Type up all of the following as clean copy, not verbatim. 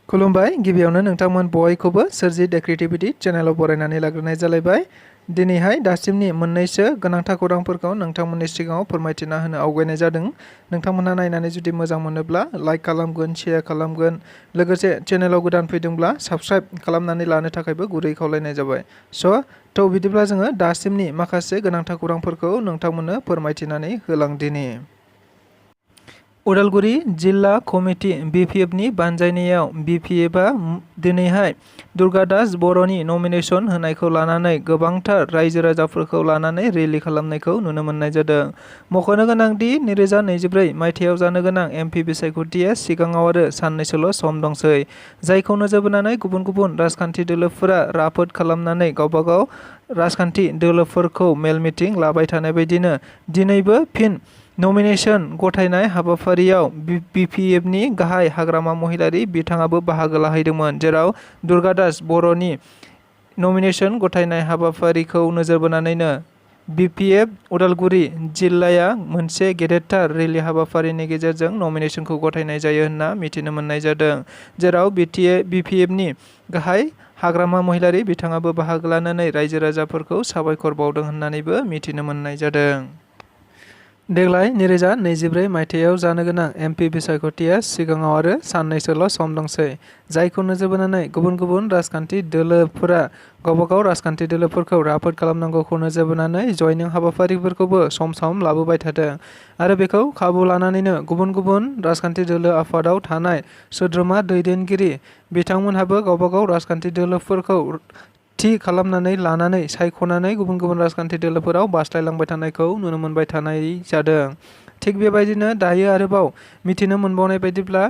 खुलुमबाय गिबियावनो नोंथांमोन बयखौबो सोरजि द क्रिएटिविटी चेनेलाव बरायनानै लाग्रोनाय जालायबाय। दिनैहाय दासिमनि मोननैसो गोनांथार खौरांफोरखौ नोंथांमोननि सिगाङाव फोरमायथिना होनो आवगायनाय जादों। नोंथांमोनहा नायनानै जुदि मोजां मोनोब्ला लाइक खालामगोन, शेयार खालामगोन, लोगोसे चेनेलाव गोदान फैदोंब्ला साबस्क्राइब खालामनानै लानो थाखायबो गुरै खावलायनाय जाबाय। थ' बिदिब्ला जोङो दासिमनि माखासे गोनांथार खौरांफोरखौ नोंथांमोननो फोरमायथिनानै होलांदिनि। उदालगुरि जिल्ला कमिटि BPFनि बानजायनायाव BPFआ दिनैहाय दुर्गादास बर'नि नमिनेशन होनायखौ लानानै गोबांथार रायजो राजाफोरखौ लानानै रेलि खालामनायखौ नुनो मोननाय जादों। मख'नो गोनांदि 2024 मायथाइयाव जानो गोनां MP बिसायख'थिया सिगाङाव आरो साननैसोल' सम दंसै, जायखौ नोजोर बोनानै गुबुन गुबुन राजखान्थि दोलोफोरा राफोद खालामनानै गावबागाव राजखान्थि दोलोफोरखौ मेल मिटिं लाबाय थानाय बायदिनो दिनैबो फिन नमिनेशन गथायनाय हाबाफारियाव BPFनि गाहाय हाग्रामा महिलारि बिथाङाबो बाहागो लाहैदोंमोन, जेराव दुर्गादास बर'नि नमिनेशन गथायनाय हाबाफारिखौ नोजोर बोनानैनो BPF उदालगुरि जिल्लाया मोनसे गेदेरथार रेलि हाबाफारिनि गेजेरजों नमिनेशनखौ गथायनाय जायो होनना मिथिनो मोननाय जादों, जेराव BPFनि गाहाय हाग्रामा महिलारि बिथाङाबो बाहागो लानानै रायजो राजाफोरखौ साबायखर बावदों होननानैबो मिथिनो मोननाय जादों। देग्लाय 2024 मायथाइयाव जानो गोनां MP बिसायख'थिया सिगाङाव आरो साननैसोल' सम दंसै, जायखौ नोजोर बोनानै गुबुन गुबुन राजखान्थि दोलोफोरा गावबागाव राजखान्थि दोलोफोरखौ राफोद खालामनांगौखौ नोजोर बोनानै जयनिं हाबाफारिफोरखौबो सम सम लाबोबाय थादों आरो बेखौ खाबु लानानैनो गुबुन गुबुन राजखान्थि दोलो आफादाव थानाय सोद्रोमा दैदेनगिरि बिथांमोनहाबो गावबागाव राजखान्थि दोलोफोरखौ थि खालामनानै लानानै सायख'नानै गुबुन गुबुन राजखान्थि दोलोफोराव बास्लायलांबाय थानायखौ नुनो मोनबाय थानाय जादों। थिग बेबायदिनो दायो आरोबाव मिथिनो मोनबावनाय बायदिब्ला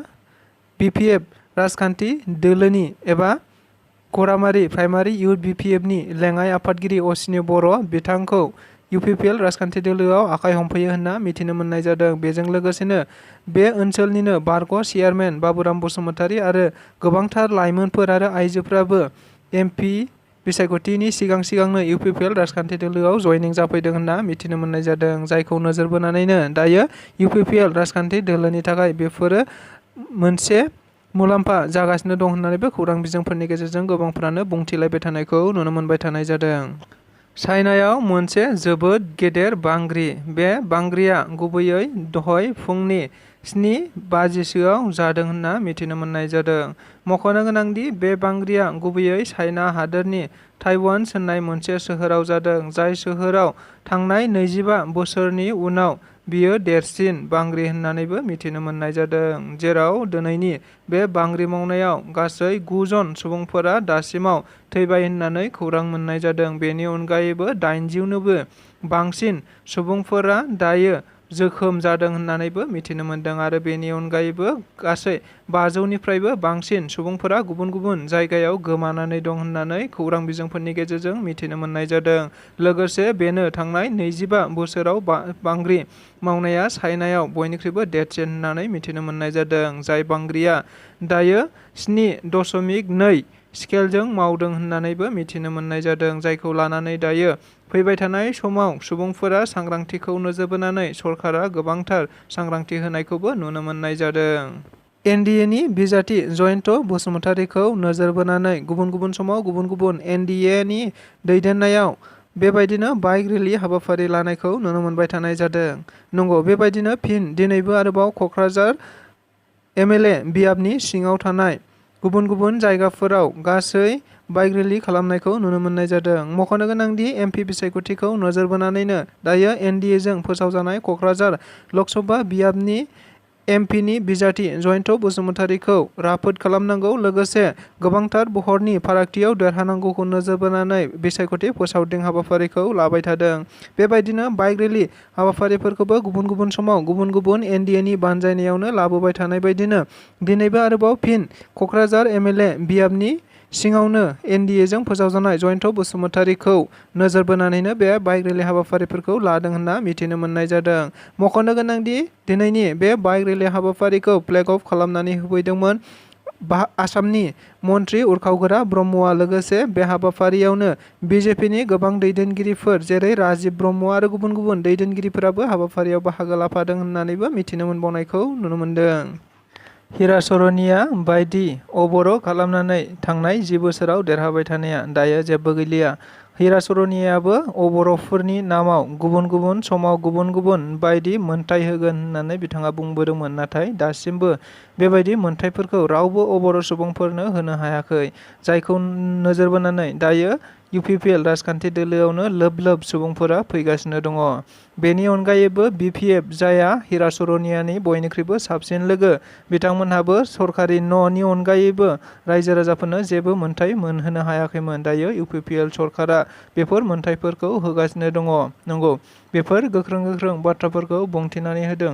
BPF राजखान्थि दोलोनि एबा गरामारि प्राइमारि इउथ BPFनि लेङाइ आफादगिरि असिनि बर' बिथांखौ UPPL राजखान्थि दोलोआव आखाइ हमफैयो होनना मिथिनो मोननाय जादों। बेजों लोगोसेनो बे ओनसोलनिनो बारग' चेयारमेन बाबुराम बसुमतारी आरो गोबांथार लाइमोनफोर आरो आइजोफ्राबो MP बिसायख'थिनि सिगांनो UPPL राजखान्थि दोलोआव जयनिं जाफैदों होनना मिथिनो मोननाय जादों, जायखौ नोजोर बोनानैनो दायो UPPL राजखान्थि दोलोनि थाखाय बेफोरो मोनसे मुलाम्फा जागासिनो दं होननानैबो खौरां बिजोंफोरनि गेजेरजों गोबांफ्रानो बुंथिलायबाय थानायखौ नुनो मोनबाय थानाय जादों। चाइनायाव मोनसे जोबोद गेदेर बांग्रि। बे बांग्रिया गुबैयै दहाय फुंनि 7:50 जादों होनना मिथिनो मोननाय जादों। मख'नो गोनांदि बे बांग्रिया गुबैयै चाइना हादोरनि ताइवान होननाय मोनसे सोहोराव जादों, जाय सोहोराव थांनाय 25 बोसोरनि उनाव बियो देरसिन बांग्रि होननानैबो मिथिनो मोननाय जादों, जेराव दिनैनि बे बांग्रि मावनायाव गासै 9 जन सुबुंफोरा दासिमाव थैबाय होननानै खौरां मोननाय जादों। बेनि अनगायैबो 80निबो बांसिन सुबुंफोरा दायो जोखोम जादों होननानैबो मिथिनो मोनदों आरो बेनि अनगायैबो गासै 500निफ्रायबो बांसिन सुबुंफोरा गुबुन गुबुन जायगायाव गोमानानै दं होननानै खौरां बिजोंफोरनि गेजेरजों मिथिनो मोननाय जादों। लोगोसे बेनो थांनाय 25 बोसोराव बांग्रि मावनाया चाइनायाव बयनिख्रुइबो देरसिन होननानै मिथिनो मोननाय जादों, जाय बांग्रिया दायो 7.2 स्केलजों मावदों होननानैबो मिथिनो मोननाय जादों, जायखौ लानानै दायो फैबाय थानाय समाव सुबुंफोरा सांग्रांथिखौ नोजोर बोनानै सरकारा गोबांथार सांग्रांथि होनायखौबो नुनो मोननाय जादों। NDAनि बिजाथि जयन्त बसुमतारीखौ नोजोर बोनानै गुबुन गुबुन समाव गुबुन गुबुन NDAनि दैदेननायाव बेबायदिनो बाइक रेलि हाबाफारि लानायखौ नुनो मोनबाय थानाय जादों। नंगौ, बेबायदिनो फिन दिनैबो आरोबाव क'क्राझार MLA बियाबनि सिङाव थानाय गुबुन गुबुन जायगाफोराव गासै बाइक रेलि खालामनायखौ नुनो मोननाय जादों। मख'नो गोनांदि MP बिसायख'थिखौ नोजोर बोनानैनो दायो NDAजों फोसावजानाय क'क्राझार लकसभा बियाबनि MPनि बिजाथि जयन्त बसुमतारीखौ राफोद खालामनांगौ, लोगोसे गोबांथार बहरनि फारागथियाव देरहानांगौखौ नोजोर बोनानै बिसायख'थि फोसावदिं हाबाफारिखौ लाबाय थादों। बेबायदिनो बाइक रेलि हाबाफारिफोरखौबो गुबुन गुबुन समाव गुबुन गुबुन NDAनि बानजायनायावनो लाबोबाय थानाय बायदिनो दिनैबो आरोबाव फिन क'क्राझार MLA बियाबनि सिङावनो NDAजों फोसावजानाय जयन्त बसुमतारीखौ नोजोर बोनानैनो बे बाइक रेलि हाबाफारिफोरखौ लादों होनना मिथिनो मोननाय जादों। मख'नो गोनांदि दिनैनि बे बाइक रेलि हाबाफारिखौ फ्लेग अफ खालामनानै होफैदोंमोन आसामनि मन्त्रि उरखावगोरा ब्रह्मआ। लोगोसे बे हाबाफारियावनो BJPनि गोबां दैदेनगिरिफोर जेरै राजिब ब्रह्म आरो गुबुन गुबुन दैदेनगिरिफोराबो हाबाफारियाव बाहागो लाफादों होननानैबो मिथिनो मोनबावनायखौ नुनो मोनदों। हिराचरनिया बायदि अबर' खालामनानै थांनाय 10 बोसोराव देरहाबाय थानाया दायो जेबो गैलिया। हिराचरनियाबो अबर'फोरनि नामाव गुबुन गुबुन समाव गुबुन गुबुन बायदि मोनथाय होगोन होननानै बिथाङा बुंबोदोंमोन, नाथाय दासिमबो बेबायदि मोनथायफोरखौ रावबो अबर' सुबुंफोरनो होनो हायाखै, जायखौ नोजोर बोनानै दायो UPPL राजखान्थि दोलोआवनो लोब लोब सुबुंफोरा फैगासिनो दङ। बेनि अनगायैबो BPF, जायहा हिराचरनियानि बयनिख्रुइबो साबसिन लोगो, बिथांमोनहाबो सरकारि न'नि अनगायैबो रायजो राजाफोरनो जेबो मोनथाय मोनहोनो हायाखैमोन। दायो UPPL सरकारा बेफोर मोनथायफोरखौ होगासिनो दङ। नंगौ, बेफोर गोख्रों गोख्रों बाथ्राफोरखौ बुंथिनानै होदों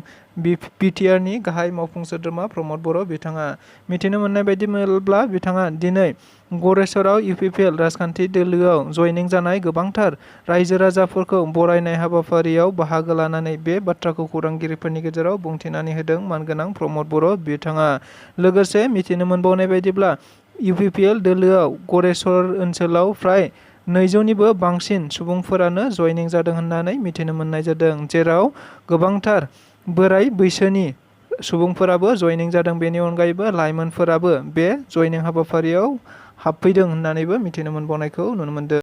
BTRनि गाहाय मावफुं सोद्रोमा प्रमद बर'। बिथाङा मिथिनो मोननाय बायदिब्ला बिथाङा दिनै गरेस्वरआव UPPL राजखान्थि दोलोआव जयनिं जानाय गोबांथार रायजो राजाफोरखौ बरायनाय हाबाफारियाव बाहागो लानानै बे बाथ्राखौ खौरांगिरिफोरनि गेजेराव बुंथिनानै होदों मानगोनां प्रमद बर'। बिथाङा लोगोसे मिथिनो मोनबावनाय बायदिब्ला UPPL दोलोआव गरेस्वर ओनसोलाव फ्राय 200निबो बांसिन सुबुंफोरानो जयनिं जादों होननानै मिथिनो मोननाय जादों, जेराव गोबांथार बोराय बैसोनि सुबुंफोराबो जयनिं जादों। बेनि अनगायैबो लाइमोनफोराबो बे जयनिं हाबाफारियाव हाबफैदों होननानैबो मिथिनो मोनबावनायखौ नुनो मोनदों।